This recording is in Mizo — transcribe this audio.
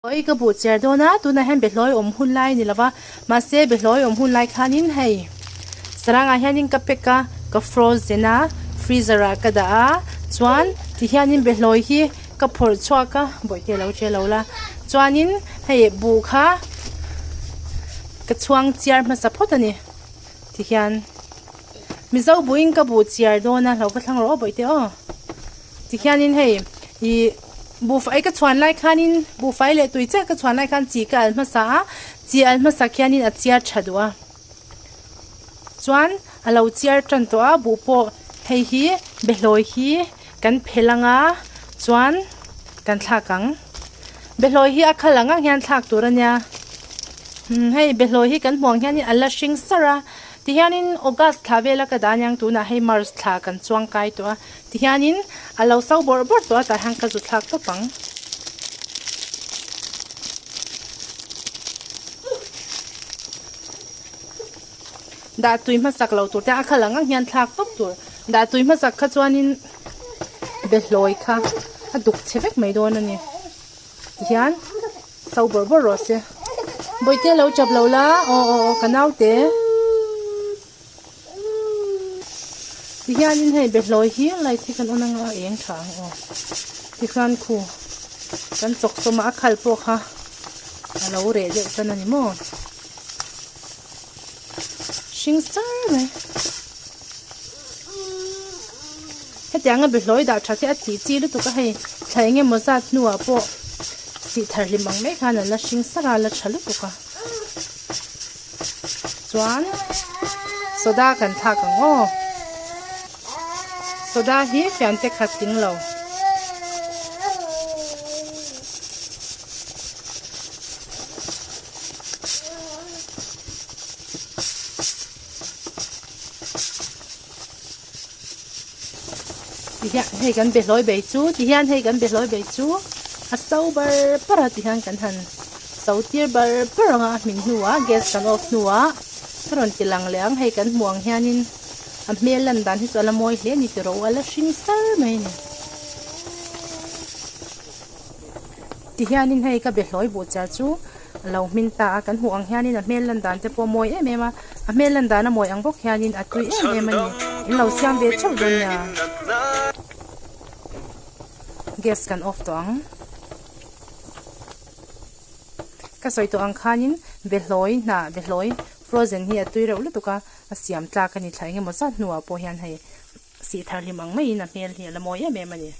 Oi ka buh chiar dawn a, tunah hian behlawi awm hun lai a ni lova, mahse behlawi awm hun lai khanin hei sarangah hianin ka pack a, ka frozen a, freezer ah ka dah a, chuan tihianin behlawi hi ka phawrh chhuak a, bawihte lo che lo la, chuanin hei buh kha ka chhuang chiar hmasa phawt a ni tihian mizo buhin ka buh chiar dawn a, lo va thlang rawh aw bawihte aw. Tikhianin hei ih buhfai ka chhuan lai khanin buhfai leh tui chiah ka chhuan lai khan chi ka al hmasa a, chi al hmasa khianin a chiar tha duh a. Chuan a lo chiar tan tawh a, buh pawh hei hi behlawi hi kan phel ang a, chuan kan thlak ang. Behlawi hi a khal ang ang hian thlak tur a nia. Umm hei behlawi hi kan hmuh ang hianin a la hring sar a, tihianin August thla vela ka dah aniang tunah hei March thla kan chuang kai tawh a. Tihianin a lo so bawrh bawrh tawh a tah hian ka zu thlak tawp ang. Dah tui hmasak lo tur te a khal ang ang hian thlak tawp tur. Dah tui hmasak kha chuanin behlawi kha a duk chhe vek mai dawn a ni. Tihian so bawrh bawrh rawh se. Bawihte lo chap lo la aw aw aw ka naute. Tihianin hei behlawi hi light hi kan on anga a eng tha ang aw tikhan khu kan chawk sawm a a khal pawh kha a lo reh deuh tan a ni maw hring sar mai hetianga behlawi dah that hi a tih chi lutuk a hei thla eng emaw zat hnuah pawh sih thar hlim ang mai khan an la hring sar a a la tha lutuk a. Chuan soda kan thlak ang aw. Soda hi fiante khat tling lo. Tihian hei kan behlawi bei chu tihian hei kan behlawi bei chu a so bar bar a tihian kan han so tir bar bar ang a a hmin hnuah gas kan off hnuah a rawn ti lang leh ang hei kan hmuh ang hianin a hmel lan dan hi chu a la mawi hle a ni tiraw a la hring sar mai a ni tihianin hei ka behlawi buh char chu. A lo hmin ta a, kan hmuh ang hianin a hmel lan dan te pawh a mawi em em a, a hmel lan dan a mawi ang bawk hianin a tui em em a ni, in lo siam ve theuh dawn nia. Gas kan off tawh ang. Ka sawi tawh ang khanin behlawi hnah behlawi frozen hi a tui reuh lutuk a, a siam tlak a ni thla engemaw zat hnuah pawh hian hei sih thar hlim ang maiin a hmel hi a la mawi em em a ni.